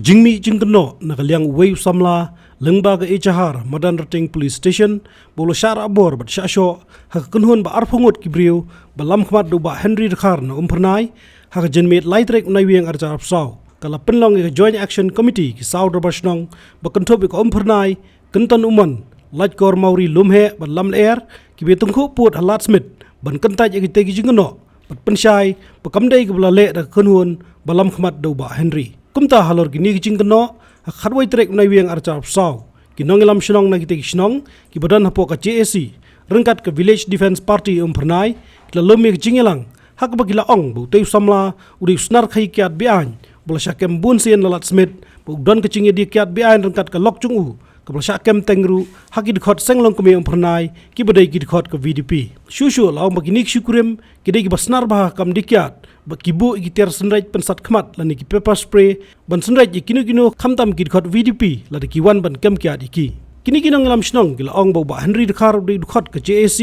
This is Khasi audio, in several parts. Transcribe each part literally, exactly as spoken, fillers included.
Jingmih jingkynnoh na ka liang uwei u samla lyngba ka Ejahar Madanrting Police Station ba u la shah rah bor bad shah shoh ha ka kynhun ba arphew ngut ki briew ba lamkhmat da u Bah Henry Dkhar na Umphyrnai ha ka janmiet lai tarik u Naiwieng arhajar arphew saw ka la pynlong ïa ka Joint Action Committee ki saw dorbar shnong ba kynthup ïa ka Umphyrnai, Kynton Umon, Laitkor Mawri Lumheh bad Lamlyer kiba ïatyngkhuh pud ha Lad Smit ban kyntait ïa kitei ki jingkynnoh bad pynshai ba kam dei kaba la leh da ka kynhun ba lamkhmat da u Bah Henry. Kumta halor kine ki jingkynnoh ha ka khatwei tarik u Naiwieng arhajar arphew saw ki nongïalam shnong na kitei ki shnong kiba don hapoh ka J A C ryngkat ka Village Defence Party Umphyrnai ki la lum ïa ka jingïalang ha kaba ki la ong ba utei u samla u dei u snar khaïi kiad be-aiñ ba u la shah kem bun sien na Lad Smit ba u don ka jingïadie kiad be-aiñ ryngkat ka lok jong u kaba la shah kem teng ruh ha ki dkhot seng longkmie Umphyrnai kiba dei ki dkhot ka V D P. Shuh shuh la ong ba kine ki shikrim ki dei kiba snar bha ha ka kam die kiad bad ki buh ïa ki tiar synreit pynsat khmat lane ki pepper spray ban synreit ïa kino kino khamtam ki dkhot V D P lada ki wan ban kem kiad ïa ki. Kine ki nongïalam shnong ki la ong ba u Bah Henry Dkhar u dei u dkhot ka J A C,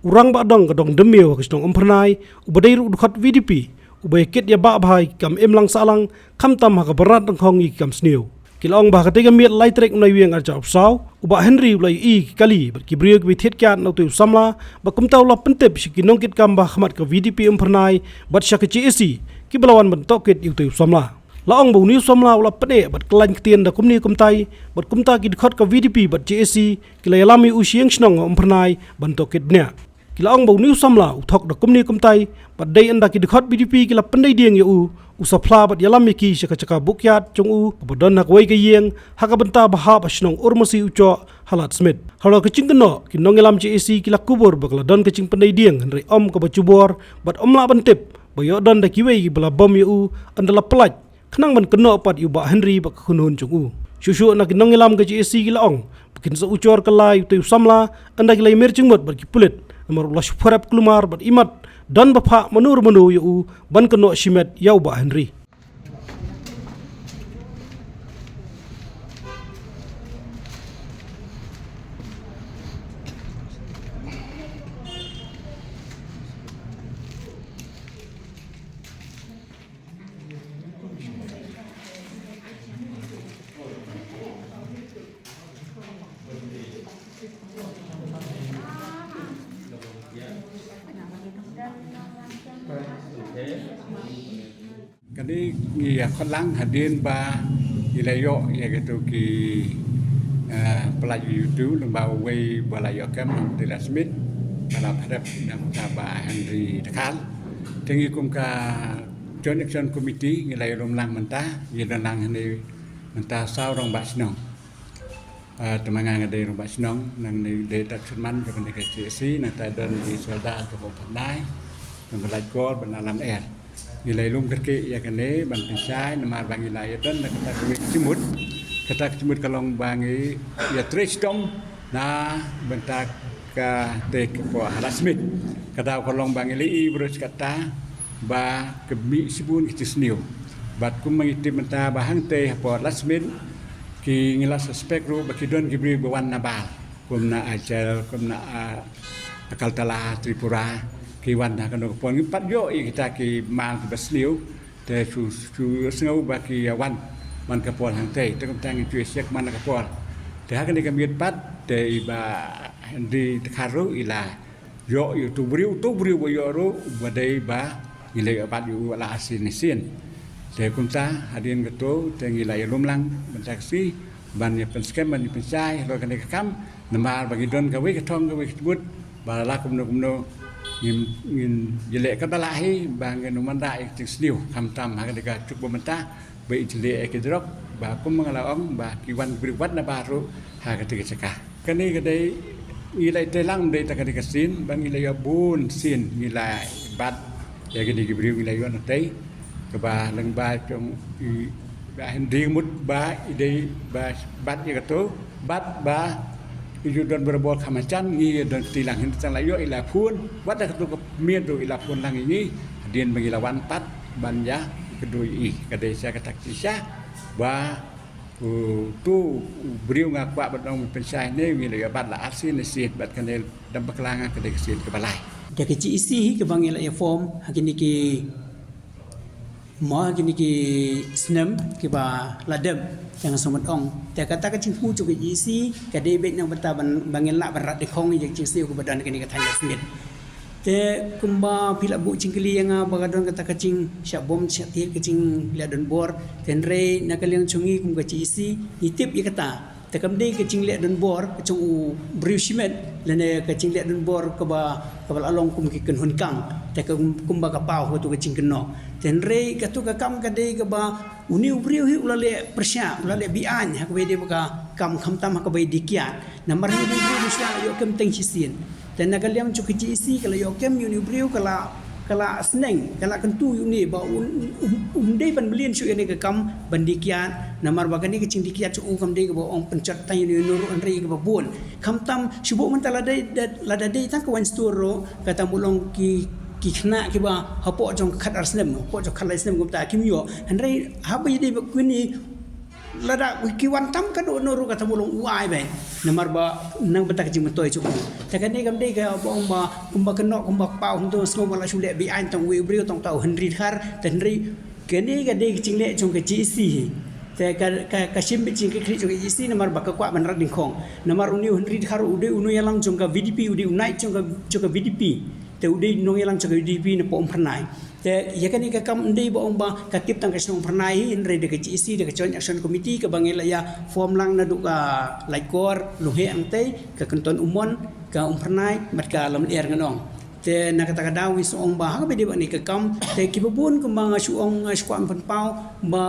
u rangbah dong ka dong Dymmiaw ha ka shnong Umphyrnai, uba dei ruh u dkhot V D P, uba ïa kit ïa bah bha ïa ki kam imlang sahlang khamtam ha kaba rngat nyngkong ïa ki kam sniew. Ki la ong ba ha katei ka miet lai tarik u Naiwieng arhajar arphew saw u Bah Henry u la ïohi ïa ki kali bad ki briew kiba thied kiad na utei u samla bad kumta u la pyntip sha ki nongkitkam ba ha khmat ka V D P Umphyrnai bad sha ka J A C kiba la wan ban tohkit ïa utei u samla. La ong ba une u samla u la pyneh bad kyllain ktien da kumne kumtai bad kumta ki dkhot ka V D P bad J A C ki la ïalam ïa u sha ïing shnong ha Umphyrnai ban tohkit bniah. Ki la ong ba une u samla u thok da kumne kumtai bad dei ynda ki dkhot V D P ki la pyndei dieng ïa u, u sa phla bad ïalam ïa ki sha ka jaka buh kiad jong u kaba don ha kawei ka ïing ha ka bynta ba hap ha shnong Urmasi u Joh ha Lad Smit. Halor ka jingkynnoh ki nongïalam J A C ki la kubur ba ka la don ka jingpyndei dieng hynrei ym kaba jubor bad ym lah ban tip ba ïoh don da kiwei kiba la bom ïa u ynda la pyllait khnang ban kynnoh pat ïa u Bah Henry bad ka kynhun jong u. Shuh shuh na ki nongïalam ka J A C ki la ong ba kin sa ujor kylla ïa utei u samla ynda ki la ïamir jingmut bad ki pulit namar u la shu pyrep kulmar bad imat don ba phah mano re mano ïa u ban kynnoh shimet ïa u Bah Henry. Kane ngi ïa khot lang hadien ba ngi la ïoh ïa kito ki, eh, pyllait ïa uto lyngba uwei ba la ïoh kem na utei u Lad Smit ba la pyrep na uta u Bah Henry Dkhar. Te ngi kum ka Joint Action Committee ngi la ïalum lang mynta, ngi don lang hangne mynta saw rangbah shnong. Ah, te ma nga nga dei rangbah shnong, nangne dei tat shynman jong kane ka J A C, nangta don ki soldar jong ka Umphyrnai, jong ka Laitkor bad na Lamlyer. Ngi la ïalum kyrkieh ïa kane ban pynshai namar ba ngi la ïa don na kata kawei ka jingmut. Kata ka jingmut ka long ba ngi ïa trei shitom na bynta katei ka por ha Lad Smit. Ka daw ka long ba ngi la ïohi baroh shi katta ba ka mih shibun ka jingsniew. Bad kum ma ngi tip mynta ba hangtei hapoh Lad Smit ki ngi la suspect ruh ba ki don ki briew ba wan na Bal, kum na Aizawl, kum na, ah, Agartala, Tripura, ki wan ha kano ka por. Ngim pat ïoh ïa kita ki mal kiba sniew. Te shu, shu sngew ba ki ïa wan man ka por hangtei, te kumta ngi shu ïa check man ka por. Te ha kane ka miet pat te i Bah Henry Dkhar ruh i la ïoh ïa uto u briew, uto u briew ba ïoh ruh ba dei ba ngi la ïoh bat ïa u la arsien sien. Te kumta hadien kato te ngi la ïalum lang bynta ka sngi ban ïa pynskhem ban ïa pynshai halor kane ka kam. Namar ba ngi don kawei ka thong kawei ka jingmut ba la kumno kumno ngin, ngin ïaleh katba lah hi ba ngin ym wanrah ïa ka jingsniew khamtam ha kane ka juk ba mynta ba i jylliew ïa ki drok ba kum nga la ong ba ki wan ki briew wat na Bal ruh ha katei ka jaka. Kane ka dei ngi la ïatei lang dei ta kane ka sien ba ngi la ïoh bun sien ngi la bat ïa kine ki briew ngi la ïoh na tei kaba lyngba jong i Bah Henry mut ba i dei ba bat ïa kato bad ba i ju don barabor kham jan ngi don kti lang hynrei tang la ïoh i la phone wat da kato ka miet ruh i la phone lang ïa ngi hadien ba ngi la wan pat ban ïa kdew ïa i ka dei sha kata ka shisha ba uto u briew nga kwah ban ong ban pynshai ne ngi la ïoh bat la arsien sien bad kane dang bakla nga ka dei ka sien kaba lai. Da ka J A C hi kaba ngi la ïa form ha kine ki Mo kine ki snem kiba la dep, te nga sngewbha ban ong, te kata ka jingthmu jong ka GAC ka dei beit na ka bynta ban, ba ngin lah ban rat dkhong ïa ka jingsniew kaba don ha kane ka thaiñ Ladmit. Te kumba phi la buh jingkylli ïa nga ba ka don kata ka jingshah bom shah tied, ka jingleh donbor, te hynrei na ka liang jong ngi kum ka GAC ngi tip ïa kata. Te kam dei ka jingleh donbor ka jong u briew shimet, lane ka jingleh donbor kaba, kaba la long kum ki kynhun kang. Te ka, kumba ka paw ha katu ka jingkynnoh. Te hynrei katu ka kam ka dei kaba une u briew hi u la leh pyrshah, u la leh be-aiñ ha kaba ïadei bad ka kam, khamtam ha kaba ïadei kiad. Namar une u briew u shu ïoh kem teng shisien. Te na ka liang jong ka GAC ka la ïoh kem ïa une u briew, ka la, ka la sneng, ka la kyntu ïa une ba un, um, um dei ban mlien shuh ïa kane ka kam ban die kiad. Namar ba kane ka jingdie kiad jong u kam dei kaba ong pynjot tang ïa une ruh, hynrei kaba bun. Khamtam shu buh mynta lada, lada dei tang ka wine store ruh, kata mut long ki, ki khynnah kiba hapoh jong ka khatar snem, hapoh jong ka khatlai snem kumta kim ïoh. Hynrei haba ïadei bad kine, lada ki wan tam ka dohnud ruh kata mut long u ai beit. Namar ba na ka bynta ka jingmyntoi jong u. Te kane kam dei kaba ong ba kumba kynnoh kumba paw, hynrei sngewbha la shu leh be-aiñ tang uwei u briew, tang uta u Henry Dkhar. Te hynrei kane ka dei ka jingleh jong ka GAC hi. Te ka, ka, ka shim beit jingkitkhlieh jong ka GAC namar ba ka kwah ban rat dkhong. Namar une u Henry Dkhar u dei u nongïalam jong ka VDP, u dei u knight jong ka, jong ka VDP. Te u dei nongïalam jong ka VDP napoh Umphyrnai. Te ïa kane ka kam ym dei ba ong ba ka tip tang ka shnong Umphyrnai hi, hynrei da ka GAC, da ka Joint Action Committee kaba ngi la ïa form lang naduh ka Laitkor, Lungheh, Angtei, ka Kynton Umon, ka Umphyrnai bad ka Lamlyer ngan ong. Te na kata ka daw ngi sngew ong ba ha kaba ïadei bad kane ka kam, te kiba bun kumba nga shu ong, nga shu kwah ban pynpaw ba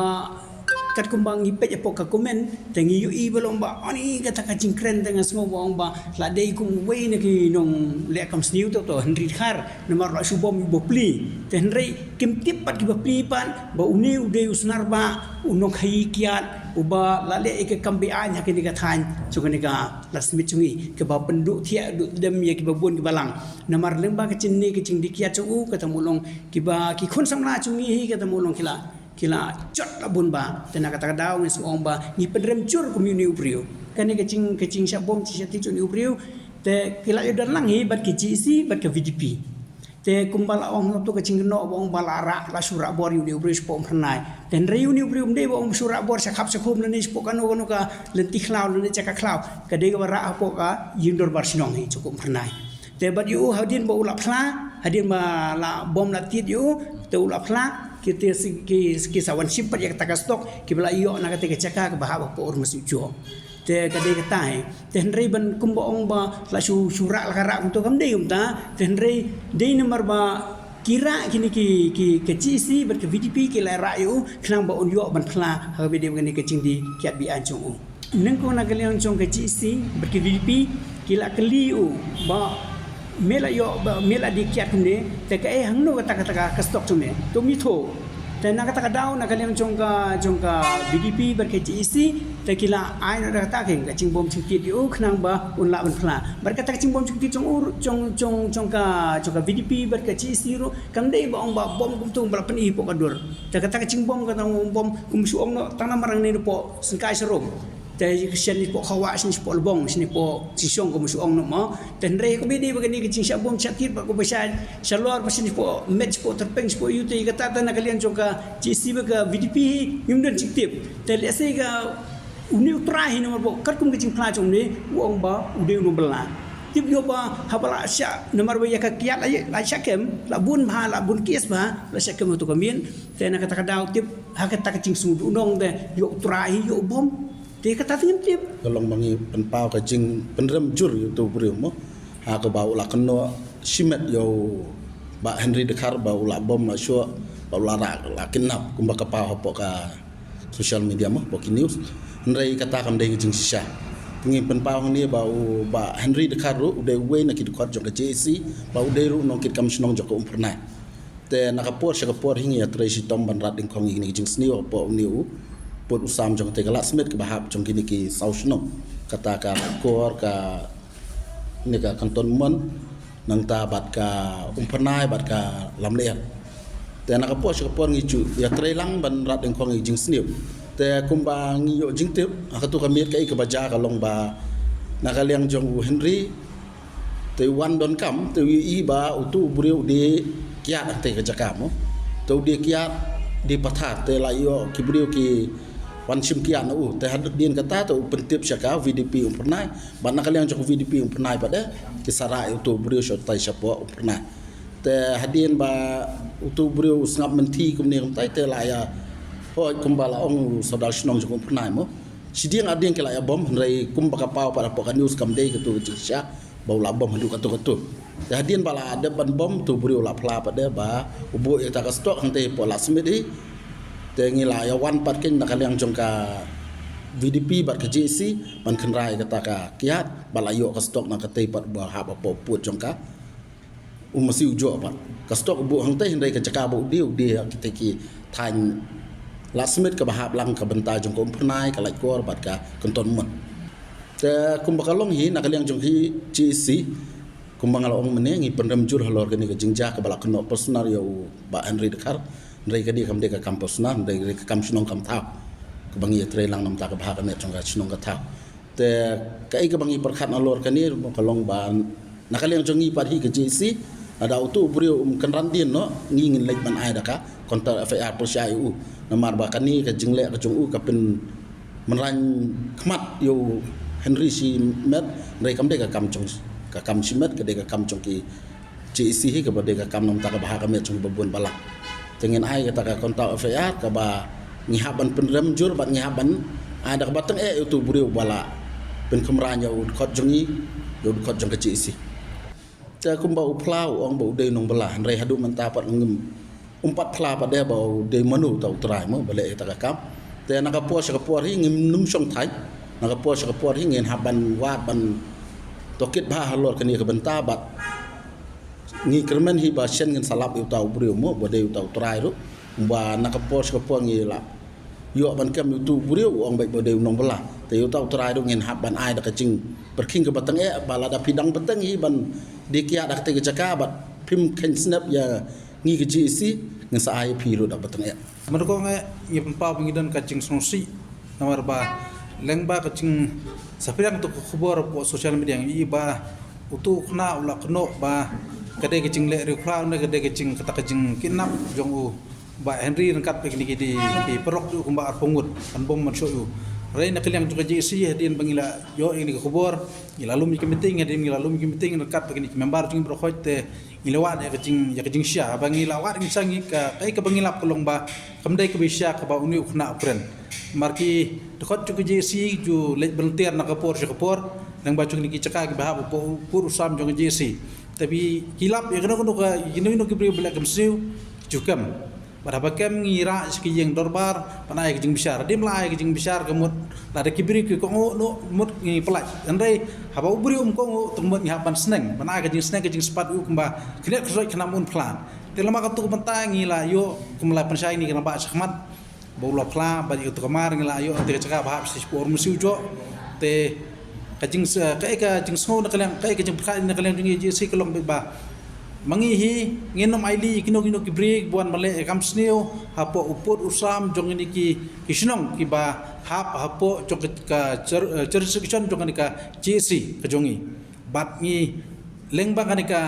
katkum ba ngi peit hapoh ka comment, te ngi ïohi ba long ba, ani kata ka jingkren, te nga sngew ba ong ba la dei kum uwei na ki nongleh kam sniew, to, to Henry Dkhar, namar la shu bom ïa u bapli. Te hynrei kim tip pat ki bapli pat ba une u dei u Snar Bah, u nongkhaïi kiad uba la leh ïa ka kam be-aiñ ha kane ka thaiñ jong kane ka Ladmit jong ngi, kaba pynduh thiah duh dem ïa kiba bun kiba lang. Namar lyngba ka jingdie, ka jingdie kiad jong u, kata mut long kiba, ki khun samla jong ngi hi, kata mut long ki la, ki la jot la bun bha. Te na kata ka daw ngi sngew ong ba ngi pynrem jur kum une u briew. Kane ka jing, ka jingshah bom, jingshah tied jong une u briew, te ki la ïoh don lang hi bad ka GAC bad ka VDP. Te kumba la ong ha kato ka jingkynnoh ba ong ba la rah, la shu rah bor ïa une u briew shapoh Umphyrnai. Te hynrei une u briew ym dei ba ong shu rah bor sha khap sha khum lane shapoh kano kano ka lynti khlaw lane jaka khlaw. Ka dei kaba rah hapoh ka ïing dorbar shnong hi shapoh Umphyrnai. Te bad ïa u hadien ba u la phla, hadien ba la bom la tied ïa u, te u la phla, ki te si, ki, ki sa wan shim pat ïa kata ka stock, kiba la ïoh na kata ka jaka kaba hap hapoh Urmasuhjuh. Te ka dei kata hi. Te hynrei ban kumba ong ba la shu, shu rah la ka rah kumto, kam dei kumta. Te hynrei dei namar ba ki rah kine ki, ki, ka GAC bad ka VDP ki la rah ïa u khnang ba un ïoh ban phla ha kaba ïadei bad kane ka jingdie kiad be-aiñ jong u. Nyngkong na ka liang jong ka GAC bad ka VDP ki la kylli ïa u ba me la ïoh, ba me la die kiad kumne, te kaei, hangno kata, kata ka, ka stock jong me, to me thoh. Te na kata ka daw na ka liang jong ka, jong ka VDP bad ka GAC, te ki la ai noh da kata ka jingbom jingtied ïa u khnang ba un lah ban phla. Bad kata ka jingbom jingtied jong u, jong, jong, jong ka, jong ka VDP bad ka GAC ruh kam dei ba ong ba bom kumto ba la pyni hapoh ka dur. Te kata ka jingbom, kata ka bom kum shu ong noh tang namar hangne hapoh Syngkai Sharum. Te shen shapoh Khawa, shen shapoh Lebong, shen shapoh Shisong, kum shu ong noh mo. Te hynrei kaba ïadei bad kane ka jingshah bom shah tied ba kaba shah shalor ba shen shapoh Met, shapoh Tyrpeng, shapoh ïu te, kata te na ka liang jong ka GAC bad ka VDP hi ngim don jingtip. Te lehse ka une u trai hi namar ba katkum ka jingphla jong une u ong ba u dei u nongbylla. Tip ïoh ba haba la shah, namar ba ïa ka kiad la, la shah kem, la bun bha, la bun case bha, la shah kem ha kato ka miet. Te na kata ka daw tip ha kata ka jingsngewdon te ïoh u trai hi, ïoh u bom. Te kata te ngim tip. Ka long ba ngi pynpaw ka jingpynrem jur ïa uto u briew mo, ha kaba u la kynnoh shimet ïa u Bah Henry Dkhar ba u la bom la shoh, ba u la rah, la kidnap, kumba ka paw hapoh ka social media mo, hapoh ki news. Hynrei kata kam dei ka jingshisha. Ngi pynpaw hangne ba u Bah Henry Dkhar ruh u dei uwei na ki dkhot jong ka GAC, ba u dei ruh u nongkitkam shnong jong ka Umphyrnai. Te na ka por sha ka por hi ngi ïatrei shitom ban rat dkhong ïa kine ki jingsniew hapoh une u pud u sam jong kata ka Ladmit kaba hap jong kine ki saw shnong. Kata ka Laitkor, kane ka Kynton Mon, nangta bad ka Umphyrnai bad ka Lamlyer. Te na ka por sha ka por ngi ju ïatrei lang ban rat dkhong ïa ki jingsniew. Te kumba ngi ïoh jingtip ha kato ka miet, kaei kaba jia ka long ba na ka liang jong u Henry, te u wan donkam, te u ïohi ba uto u briew u die kiad ha kata ka jaka mo. Te u die kiad, Diengphna te la ïoh ki briew ki wan shim kiad na u. Te hadien kata te u pyntip sha ka VDP Umphyrnai. Bad na ka liang jong ka VDP Umphyrnai pat de ki sa rah ïa uto u briew sha utai shapoh Umphyrnai. Te hadien ba uto u briew u sngap mynthi kumne kumtai te la ïa hoi kumba la ong u sordar shnong jong Umphyrnai mo. Shidien ardien ki la ïa bom, hynrei kumba ka paw pat hapoh ka news kam dei kato ka jingshisha ba u la bom haduh kato kato. Te hadien ba la dep ban bom, uto u briew u la phla pat de ba u buh ïa kata ka stock hangtei hapoh Lahsmit hi. Te ngi la ïa wan pat keiñ na ka liang jong ka VDP bad ka JAC ban kynrad ïa kata ka kiad, ba la ïoh ka stock na katei pat ba hap hapoh pud jong ka U Masi u joh pat. Ka stock u buh hangtei, hynrei ka jaka ba u die, u die ha kitei ki thaiñ Lahsmit kaba hap lang ka bynta jong ka Umphyrnai, ka Laitkor bad ka Kynton Mut. Te kumba ka long hi na ka liang jong ki JAC, kumba nga la ong mynne, ngi pynrem jur halor kane ka jingjia kaba la kynnoh personal ïa u Bah Henry Dkhar. Hynrei ka dei kam dei ka kam personal, hynrei ka kam shnong kam thaw. Kaba ngi ïa trei lang namar ka bha ka miat jong ka shnong ka thaw. Te kaei kaba ngi pyrkhat halor kane ruh ka long ba na ka liang jong ngi pat hi ka JAC, lada uto u briew um kynran dien noh, ngi ngin leit ban ai da ka counter FIR pyrshah ïa u. Namar ba kane ka jingleh ka jong u ka pynmynrang khmat ïa u Henry shimet, hynrei kam dei ka kam jong, ka kam shimet, ka dei ka kam jong ki JAC hi kaba dei ka kam namar ka bha ka miat jong kiba bun balang. Te ngin ai kata ka counter FIR kaba ngi hap ban pynrem jur bad ngi hap ban ai da kaba tyngeh ïa uto u briew ba la pynkhumran ïa u dkhot jong ngi, ïa u dkhot jong ka JAC. Te kumba u phla u ong ba u dei u nongbylla, hynrei haduh mynta pat ngim, um pat phla pat de ba u dei mano uta u trai mo ba leh ïa kata ka kam. Te na ka por sha ka por hi ngim nym shong thait. Na ka por sha ka por hi ngin hap ban wad ban tohkit bha halor kane ka bynta bad ngi kyrmen hi ba shen ngin sa lap ïa uta u briew mo ba dei uta u trai ruh. Ba na ka por sha ka por ngi la ïoh ban kem ïa uto u briew u ong beit ba dei u nongbylla. Te ïa uta u trai ruh ngin hap ban ai da ka jingpyrkhing kaba tyngeh ba lada phi dang bteng hi ban die kiad ha katei ka jaka bad phim kheiñ snep ïa ngi ka JAC, ngin sa ai ïa phi ruh da kaba tyngeh. Namar ko ngi, ngi pynpaw ba ngi don ka jingsngewsih. Namar ba lyngba ka jingsaphriang to ka khubor hapoh social media ngi i ba uto u khynnah u la kynnoh ba ka dei ka jingleh riewkhraw ne ka dei ka jing, kata ka jingkidnap jong u Bah Henry ryngkat bad kine ki, ki paralok jong u kumba arphew ngut ban bom ban shoh ïa u. Hynrei na ka liang jong ka JAC hadien ba ngi la ïoh ïa kane ka khubor, ngi la lum ïa ka meeting, hadien ngi la lum ïa ka meeting ryngkat bad kine ki member jong ngi baroh khoit te ngi la wad ïa ka jing, ïa ka jingshisha. Ba ngi la wad ïa ka jingshisha ngi ka, kaei kaba ngi lap ka long ba kam dei kaba shisha kaba une u khynnah u kren. Namar ki dkhot jong ka JAC ju leit volunteer na ka por sha ka por lyngba jong kine ki jaka kiba hap hapoh u pud u sam jong ka JAC. Te ba ki lap ïa kano kano ka, ïa kino kino ki briew ba leh kam sniew, ju kem. Bad haba kem ngi rah sha ki ïing dorbar ban ai ka jingbishar. Hadien ba la ai ka jingbishar ka mut lada ki briew ki kohnguh noh mut ngi pyllait. Hynrei haba u briew um kohnguh te ka mut ngi hap ban sneng ban ai ka jingsneng ka jingspat ïa u kumba khyndiat khynsoit khnang ba un phla. Te lama katto ka bynta ngi la ïoh kumba la pynshai ngi kane ba shakhmat ba u la phla bad ïa kato ka mar ngi la ïoh te ka jaka ba hap sha shipor masiw joh. Te ka jing, kaei ka jingsngew na ka liang, kaei ka jingpyrkhat na ka liang jong ngi JAC ka long beit ba ma ngi hi ngin ym ailad ïa kino kino ki briew ba wan ban leh ïa ka kam sniew hapoh u pud u sam jong kine ki, ki shnong kiba hap hapoh jong ka, ka jur-, eh, jurisdiction jong kane ka JAC ka jong ngi. Bad ngi lyngba kane ka,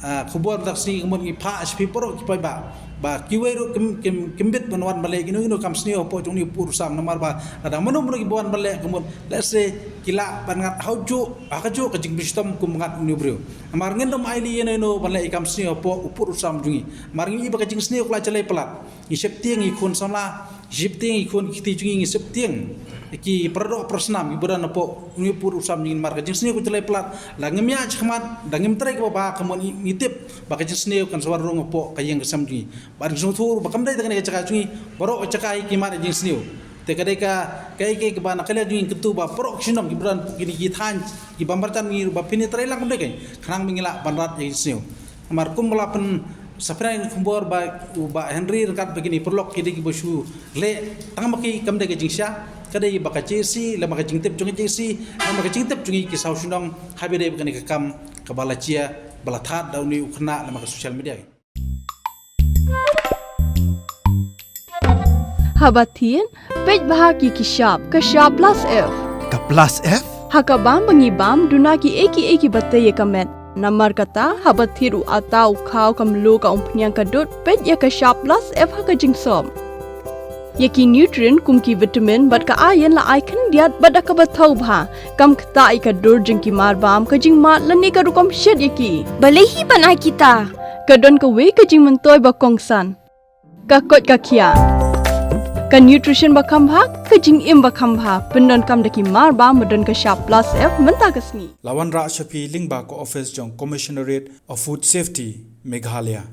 ah, khubor mynta ka sngi ka mut ngi phah sha phi baroh ki paidbah ba kiwei ruh kim, kim, kim bit ban wan ban leh kino kino kam sniew hapoh jong une u pud u sam namar ba lada mano mano kiba wan ban leh ka mut lehse ki lah ban ngat ha u juh, ha ka juh ka jingpynshitom kum ba ngat une u briew. Namar ngin ym ailad ïa no ïa no ban leh ïa kam sniew hapoh u pud u sam jong ngi. Namar ngi i ba ka jingsniew ka la jlei palat. Ngi sheptieng ïa ki khun samla, ngi sheptieng ïa ki khun ki kti jong ngi, ngi sheptieng ïa ki paradoh parasnam kiba don hapoh une u pud u sam jong ngi namar ka jingsniew ka jlei palat. Lada ngim ïaid shakhmat, lada ngim trei kaba bha ka mut ngi, ngi tip ba ka jingsniew kan sa wan rung hapoh ka ïing ka sem jong ngi. Bad ngi sngewthuh ruh ba kam dei tang kane ka jaka jong ngi, baroh ka jaka hi ki mad ïa jingsniew. Te ka dei ka, kaei kaei kaba na ka liang jong ngi kyntu ba baroh ki shnong kiba don kine ki thaiñ kiba marjan ngi ruh ba phin ïatrei lang kumne keiñ khnang ba ngi lah ban rat ïa jingsniew. Namar kumba la pynsaphriang ïa ka khubor ba u Bah Henry ryngkat bad kine ki paralok ki dei kiba shu leh tang ma ki kam dei ka jingshisha, ka dei ba ka JAC lem bad ka jingtip jong ka JAC lem bad ka jingtip jong ngi ki saw shnong haba ïadei bad kane ka kam kaba la jia ba la thad da une u khynnah lem bad ka social media. Haba thied, peit bha ki, ki shap, ka shap plus F. Ka plus F? Ha ka bam ba ngi bam, duna kiei kiei kiba tei ïa ka met. Namar kata, haba thied u atta u khaw ka mluh ka umphniang ka dud, peit ïa ka shap plus F ha ka jingsop. Ïa ki nutrient kum ki vitamin bad ka iron la ai khyndiat bad da kaba thaw bha, kam ktah ïa ka dur jong ki marbam, ka jingmad lane ka rukom shet ïa ki. Balei hi ban ai kita? Ka don kawei ka jingmyntoi ba kongsan. Ka koit ka khiah. Ka nutrition ba kham bha, ka jingim ba kham bha, pyndonkam da ki marbam ba don ka shap plus F mynta ka sngi. La wanrah sha phi lyngba ka office jong Commissionerate of Food Safety, Meghalaya.